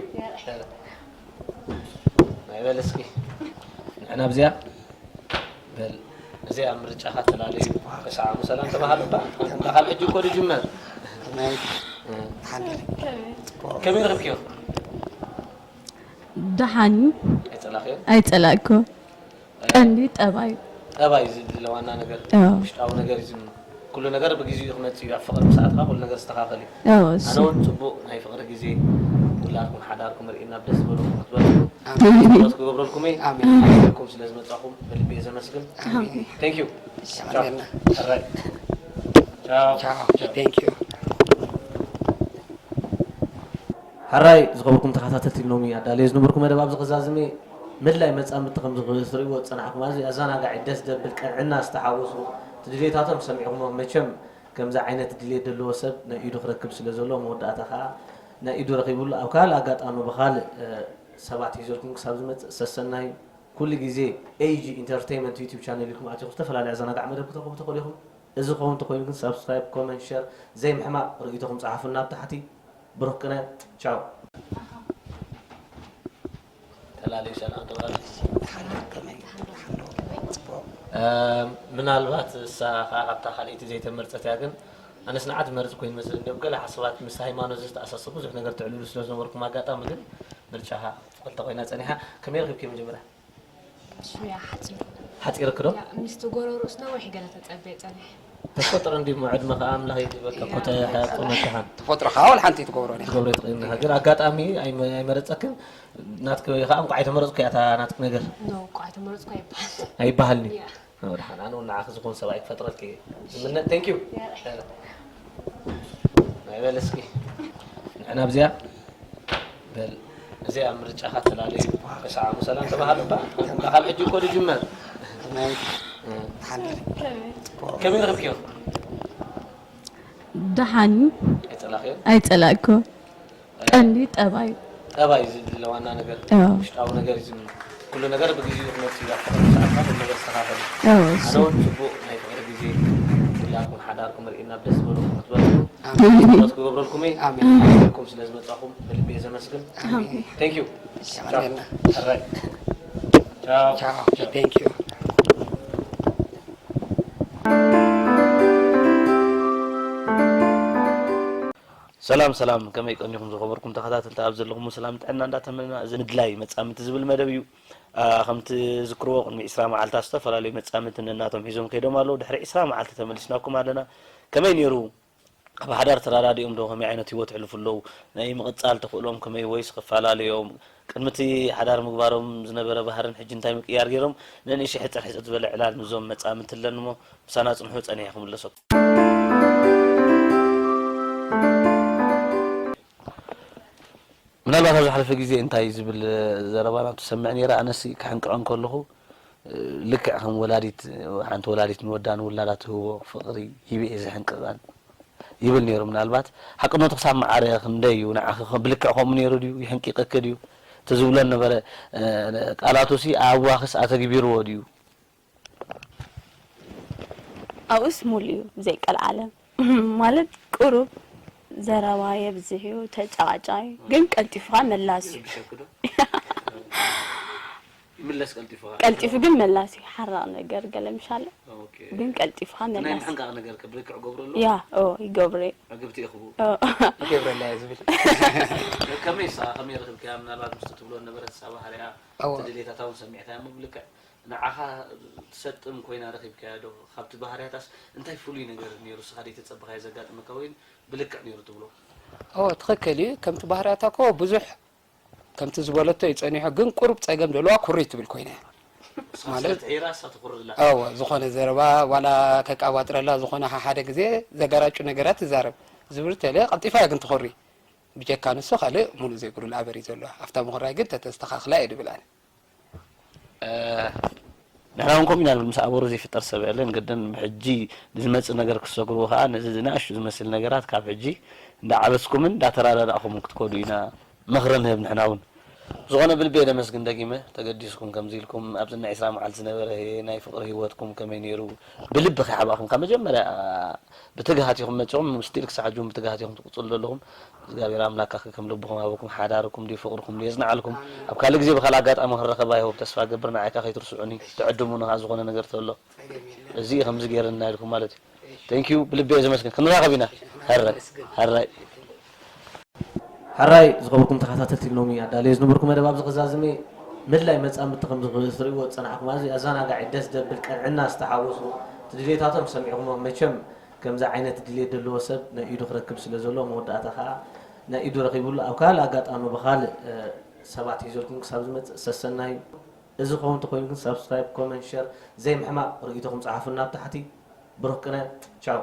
ናይ በል እስኪ ንሕና ኣብዚኣ በል እዚኣ ምርጫኻ ተላለዩ። ከሰዓሙ ሰላም ተባሃሉ እባ ካብ ሕጂ እኮ ድጅመር። ከመይ ረኽብክዮ? ደሓን እዩ። ኣይጸላኽዮ? ኣይጸላእኮ። ቀንዲ ጠባዩ። ጠባይ እዩ ዝድለ ዋና ነገር። አዎ። ውሽጣዊ ነገር እዩ ዝም- ኩሉ ነገር ብግዚኡ ክመጽእ እዩ። ኣብ ፍቕሪ ምስ ኣትኻ ኩሉ ነገር ዝተኻኸል እዩ። አዎ፣ እሱ። ኣነ እውን ጽቡቕ ናይ ፍቕሪ ግዜ ውላድኩም ሓዳርኩም ርኢና ደስ ዝበለኩም ክትበልኩ ጸሎት ክገብረልኩም እየ። ኣሜን። ኩም ስለ ዝመጻኹም ብልቢ እየ ዘመስግን። Thank you። ኣሜን። ሕራይ። ቻው። ቻው። Thank you። ሕራይ ዝኸበርኩም ተኸታተልቲ ሎሚ ኣዳልየ ዝነበርኩ መደብ ኣብዚ ክዛዝም እየ። ምድላይ መጻምድቲ ከም ዝኽእል ትርእይዎ ዝጸናሕኩም ኣዝዩ ኣዘናጋዒ ደስ ዘብል ቅንዕና ዝተሓወሶ እቲ ድሌታቶም ሰሚዕኹሞ መቸም ከምዚ ዓይነት ድሌት ዘለዎ ሰብ ናይ ኢዱ ክረክብ ስለ ዘሎ መወዳእታ ከኣ ናይ ኢዱ ረኺብሉ ኣብ ካልእ ኣጋጣሚ ብኻልእ ሰባት ሒዘልኩም ክሳብ ዝመጽእ ሰሰናዩ። ኩሉ ግዜ ኤጂ ኢንተርተይመንት ዩቲብ ቻነል ኢልኩም ኣቲኹም ዝተፈላለዩ ኣዘናጋዕ መደብ ክትረኽቡ ትኽእሉ ኢኹም። እዚ ክኸውን እንተኾይኑ ግን ሳብስክራይብ፣ ኮመንት፣ ሸር ዘይምሕማቕ ርእይቶኹም ጸሓፉና ኣብ ታሕቲ። ብሩኽ ቅነ። ቻው። ተላለዩ ሰላም ተባለ። ምናልባት እሳ ከዓ ካብታ ካልኣይቲ ዘይተመርፀት እያ፣ ግን ኣነስ ንዓት መርፅ ኮይኑ መስለኒ። ገለ ሓሳባት ምስ ሃይማኖት ዝተኣሳሰሩ ብዙሕ ነገር ትዕልሉ ስለ ዝነበርኩም ኣጋጣሚ ግን ምርጫኻ ትፈልጣ ኮይና ፀኒሓ። ከመይ ረኺብኪ መጀመርያ? እሱ ያ ሓፂሩ ሓፂርክ ዶ? ያ ምስቲ ጎረሮስ ነዊሕ ገለ ተፀበየ ፀኒሐ። ተፈጥሮ እንዲ ዕድመ ከዓ ኣምላኽ ይድበካ እኮ ተሓቁመካሓን ተፈጥሮ ከዓ ወላ ሓንቲ ትገብሮ ነ ትገብሮ ትኽእል ኢኻ። ግን ኣጋጣሚ ኣይመ- ኣይመረፀክን ናትክ ወይ ከዓ እንኳ ኣይተመረፅኩ እያ እታ ናትክ ነገር ኖ እኳ ኣይተመረፅኩ ኣይበሃል ኣይበሃልኒ። ያ ወድሓን ኣነ እውን ንዓኺ ዝኾን ሰብኣይ ክፈጥረልኪ እየ ዝምነ። Thank you። ናይ በል እስኪ ንሕና ኣብዚኣ በል እዚኣ ምርጫኻ ተላለዩ። ከሰዓሙ ሰላም ተባሃሉ እባ ካብ ሕጂ እኮ ድጅመር። ከመይ ረኽብክዮ? ደሓን ኣይጸላኽዮ? ኣይጸላእኮ። ቀንዲ ጠባዩ። ጠባይ ዝድለ ዋና ነገር አዎ። ውሽጣዊ ነገር እዩ ዝም- ኩሉ ነገር ብግዚኡ ክመጽእ እዩ። ኣብ ፍቕሪ ሰዓትካ ኩሉ ነገር ዝተኻኸሉ። አዎ፣ ኣነ እሱ። እውን ጽቡቕ ናይ ፍቕሪ ግዜ ውላድኩም ሓዳርኩም ርኢና ደስ ዝበለኩም ክትበልኩ ጸሎት ክገብረልኩም እየ። ኣሜን። ኩም ስለ ዝመጻኹም ብልቢ እየ ዘመስግን። Thank you። ኣሜን። ሕራይ። ቻው። ቻው። Thank you። ሰላም ሰላም፣ ከመይ ቀኒኹም ዝኸበርኩም ተኸታተልቲ? ኣብ ዘለኹም ሰላም ጥዕና እንዳተመና፣ እዚ ምድላይ መጻምቲ ዝብል መደብ እዩ። አ፣ ከምቲ ዝክርዎ ቅድሚ ዕስራ መዓልታት ዝተፈላለዩ መጻምቲ ነናቶም ሒዞም ከይዶም ኣለዉ። ድሕሪ ዕስራ መዓልቲ ተመሊስናኩም ኣለና። ከመይ ነይሩ? ኣብ ሓዳር ተረዳዲኦም ዶ? ከመይ ዓይነት ህይወት የሕልፉ ኣለዉ? ናይ ምቕጻል ተኽእሎም ከመይ ወይስ ክፈላለዮም? ቅድሚ እቲ ሓዳር ምግባሮም ዝነበረ ባህርን ሕጂ እንታይ ምቅያር ገይሮም? ንንእሽተይ ሕጽር ሕጽር ዝበለ ዕላል ምስዞም መጻምቲ ኣለንሞ ምሳና ጽንሑ፣ ጸኒሐ ክምለሰኩም። ምናልባት ኣብ ዝሓለፈ ግዜ እንታይ ዝብል ዘረባና ትሰምዕ ነይረ፣ ኣነሲ ክሕንቅቐን ከለኹ ልክዕ ከም ወላዲት ሓንቲ ወላዲት ንወዳ ንውላዳ ትህቦ ፍቕሪ ሂበ እየ ዝሕንቅቐን ይብል ነይሩ። ምናልባት ሓቅነቱ ክሳብ መዓረ ክንደይ እዩ ንዓኺ ብልክዕ ከምኡ ነይሩ ድዩ? ይሕንቂቐኪ ድዩ? እቲ ዝብሎ ነበረ ቃላቱሲ ኣዋኽስ ኣተግቢርዎ ድዩ? ኣብኡስ ሙሉእ እዩ ብዘይ ቀልዓለም ማለት ቁሩብ ዘረባ የብዝሕ እዩ ተጫቃጫቂ ግን ቀልጢፍካ መላስ እዩ። ምለስ ቀልጢፉ ኸዓ? ቀልጢፉ ግን መላስ እዩ። ሓራቕ ነገር ገለ ምሻለ ኦኬ። ግን ቀልጢፉ ኸዓ ናይ መላስ። ምሕንቃቕ ነገር ከ ብልክዕ ገብረሉ? ያ ኦ ይገብረ እዩ። ዕግብቲ ኢኹ። ኦ፣ ይገብረላ እየ ዝብል። ከመይ ሳ ከመይ ረኺብካያ? ምናልባት ምስቲ ትብሎ ነበረት ሳባ ሃሪያ እወ። እቲ ድሌታታ እውን ሰሚዕካያ እሞ ብልክዕ ንዓኻ ትሰጥም ኮይና ረኺብካያ ዶ? ካብቲ ባህርያታስ እንታይ ፍሉይ ነገር ነይሩ? ስኻ ደይተጸበኻዮ ዘጋጠመካ ወይ ብልክዕ ነይሩ ትብሎ? ኦ ትኽክል እዩ። ከምቲ ባህርያታ እኮ ብዙሕ ከምቲ ዝበለቶ እዩ ጸኒሑ፣ ግን ቁሩብ ጸገም ዘለዋ ኩሪ ትብል ኮይና እያ። ማለት ትሒራ እሳ ትኹርላ። እወ ዝኾነ ዘረባ ዋላ ከቃባጥረላ ዝኾነ ሓ- ሓደ ግዜ ዘጋራጩ ነገራት ትዛረብ ዝብርተለ ቀልጢፋ እያ ግን ትኾሪ። ብጀካ ንሱ ካልእ ሙሉእ ዘይጉድል ኣበር እዩ ዘሎ። ኣብታ ምኹራይ ግን ተተስተኻኽላ እየ ድብል ኣነ። ንሕና እውን ከምኡ ኢና ንብል። ምስ ኣበሩ ዘይፍጠር ሰብ የለን። ግድን ብሕጂ ንዝመፅእ ነገር ክትሰግርዎ ከዓ ነዚ ዝናእሽቱ ዝመስል ነገራት ካብ ሕጂ እንዳዓበስኩምን እንዳተረዳዳእኹምን ክትከዱ ኢና ምኽሪ ንህብ። ንሕና እውን ዝኾነ ብልቢ እየ ደመስግን ደጊመ ተገዲስኩም ከምዚ ኢልኩም ኣብዚ ናይ ዕስራ መዓልቲ ዝነበረ ናይ ፍቕሪ ህይወትኩም ከመይ ነይሩ ብልቢ ከይሓባእኹም ካብ መጀመርያ ብትግሃት ኢኹም መፂኹም ስቲል ክሳዕ ሕጂ እውን ብትግሃት ኢኹም ትቕፅሉ ዘለኹም። እግዚኣብሔር ኣምላክ ከ ከም ልብኹም ሃበኩም ሓዳርኩም ድዩ ፍቕርኩም ድዩ የጽንዓልኩም። ኣብ ካልእ ግዜ ብካልእ ኣጋጣሚ ክንረኸብ ኣይሆብ ተስፋ ገብር ንዓይካ ከይትርስዑኒ ትዕድሙኒ ከዓ ዝኾነ ነገር ተሎ እዚ ከምዚ ገይርና ኢልኩም ማለት እዩ። Thank you ብልቢ እየ ዘመስግን። ክንራኸብ ኢና። ሕራይ ሕራይ። ሕራይ ዝኸበርኩም ተኸታተልቲ ሎሚ ኣዳለየ ዝነበርኩ መደብ ኣብዚ ክዛዝም እየ። ምድላይ መጻምድቲ ከም ትርእይዎ ዝጸናሕኩም ኣዝዩ ኣዘናጋዒ ደስ ዘብል ቅንዕና ዝተሓወሶ እቲ ድሌታቶም ሰሚዕኩሞ መቸም ከምዚ ዓይነት ድሌት ዘለዎ ሰብ ናይ ኢዱ ክረክብ ስለ ዘለዎ መወዳእታ ከኣ ናይ ኢዱ ረኺብሉ ኣብ ካልእ ኣጋጣሚ ብኻልእ ሰባት ሒዘልኩም ክሳብ ዝመጽእ ሰሰናዩ። እዚ ክኸውን እንተኾይኑ ግን ሳብስክራይብ ኮመንት ሸር ዘይምሕማቕ ርእይቶኹም ጸሓፉና ኣብ ታሕቲ። ብሩኽ ቅነ። ቻው።